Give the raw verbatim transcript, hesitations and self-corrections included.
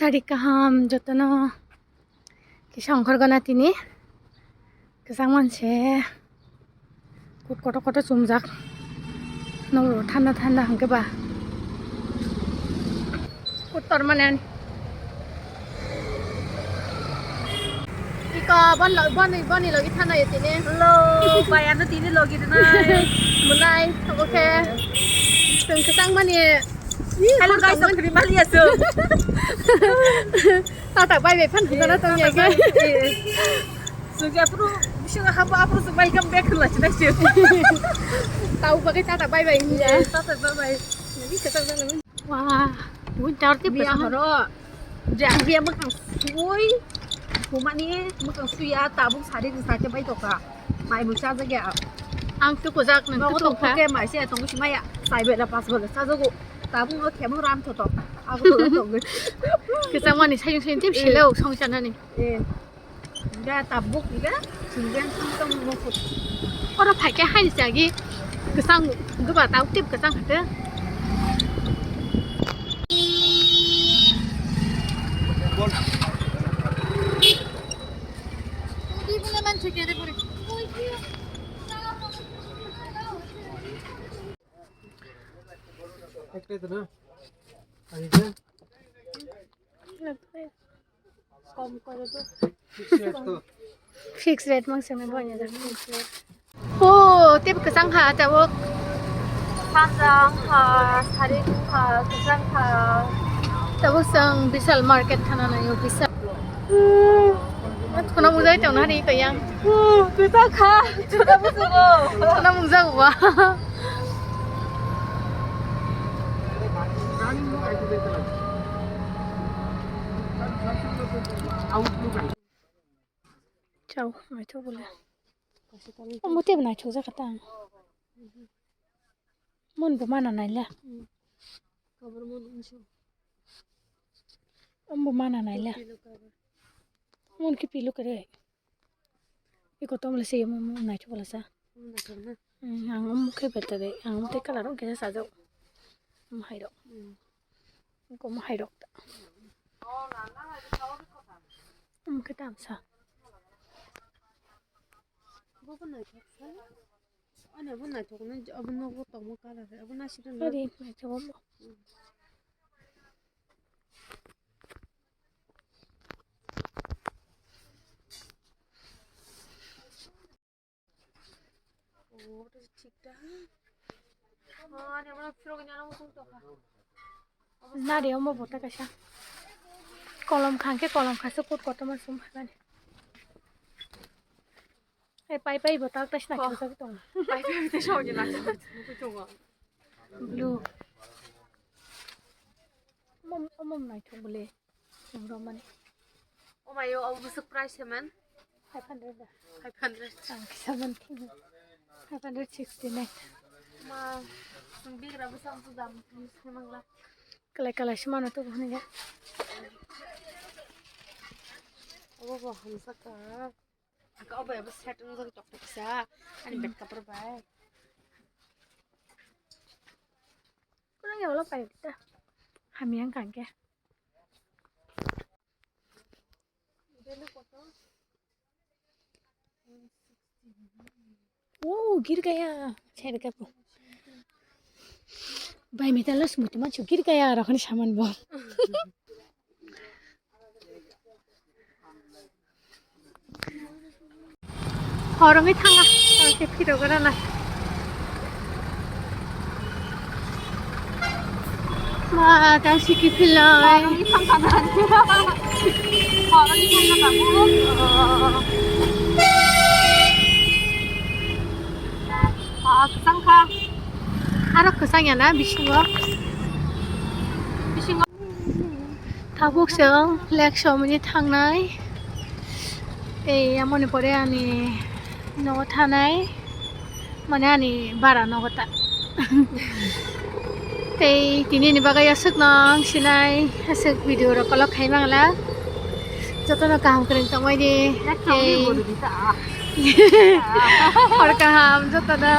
Ari kaham jotono kisa ongkhorgana tini. Kwchang manse kut kotor kotor chumjak. Noklo thanda thanda hwnkhe ba. Kut tor mane ani. Iko bon lo-, boni, boni logi thana yo tini. Hello, bai ano tini logi rwnai. Munai, oke. Chwng kwchang mani. Hello guys, ang khri mali aso. Tata bai bai phan khana tong ya ke. Sugi apuru, bisingo habo apuru su welcome back khwla chida sir. Tau bagai tata bai bai hinja. Tata bai bai. Wah, winter te biya horo. Je ang biya mwkhang sui. Humani mwkhang suya tabuk sari ni sake bai toka. Mai bo chajak ya. Ang tu kujak nang tu tong kha. Ke mai se tong si maya. Sai bela pas bela chajago. Tabuk no khemo ram thoto. Abo to tong. Kwchang mani sayung sayung tip silo song chanani. Eh. Ga tabuk ga. Singgen sing tong mo khut. Oro phaikhe haini chagi. Kwchang duba tau tip kwchang hate. Ektai to na. Ani je. Kom kore to. Fix rate to. Fix rate mang seme bonya da. Oh, tip kwchang kha tabuk. Sanjang kha, sari kha, kwchang kha. Tabuk sang Vishal market thana nayo Vishal. Khuna mujai tong nari kayang. Kwchang kha, khuna musugo. Khuna mujai wa. Chao, naithok bole. Omo tebo naithok jakha ta. Mon bo mana naila. Omo bo mana naila. Mon khe piluk re. Iko tomle se mo naithok bole sa. Ang omo khe better de, ang omo tei colour rok kisa sajak. Omo hai rok. Iko omo hai rok ta. Omo khe tamsa. Bobo naithok sa. Ani abo naithok nai abo nogo tongma colour abo naisik. Ari naithok omo. Nari omo bota kaisa. Kolom khangkhe kolom khasu kut kotorma sum phaimani. Ei pai pai bota kaisa naithok tong. Pai pai bota sogni naithok tong. Blue. Omo, omo naithok bole. Chwng romani. Oh my, oh, bwswk price se man? Five hundred da. Five hundred. Ang kisa man khe. Five hundred sixty nine. Ma, chwng bigra bwsa bwsa dam se mangla. Kalai kalai se mano to hwnwi ya. Obo bo hamsa ka. Aka obo abo set wngjak chokthai kisa. Ani bed kapra bai. Kurang ya ulo pai ta. Hamya wngkha hwnkhe. Oh, girgaya. Saya dekat po. Bai metal lo semuti manchu girgaya rakhani saman bo. Horongwi thanga, tangse phirogorana. Ma, tangse kiphilai. Horongwi thangkha na. Horongwi thangkha na, oh. Ah, kwchang kha. Aro kwchang ya na bisingo. Bisingo. Tabuk chwng lake somni thangnai. Tei amoni pore ani nogo thanai. Mane ani bara nogo ta. Tei tini ni bagwi aswk no ang sinai, aswk video rok kolok khai mangla. Jotono kaham kwrwng tongmani. Tei hor kaham jotono.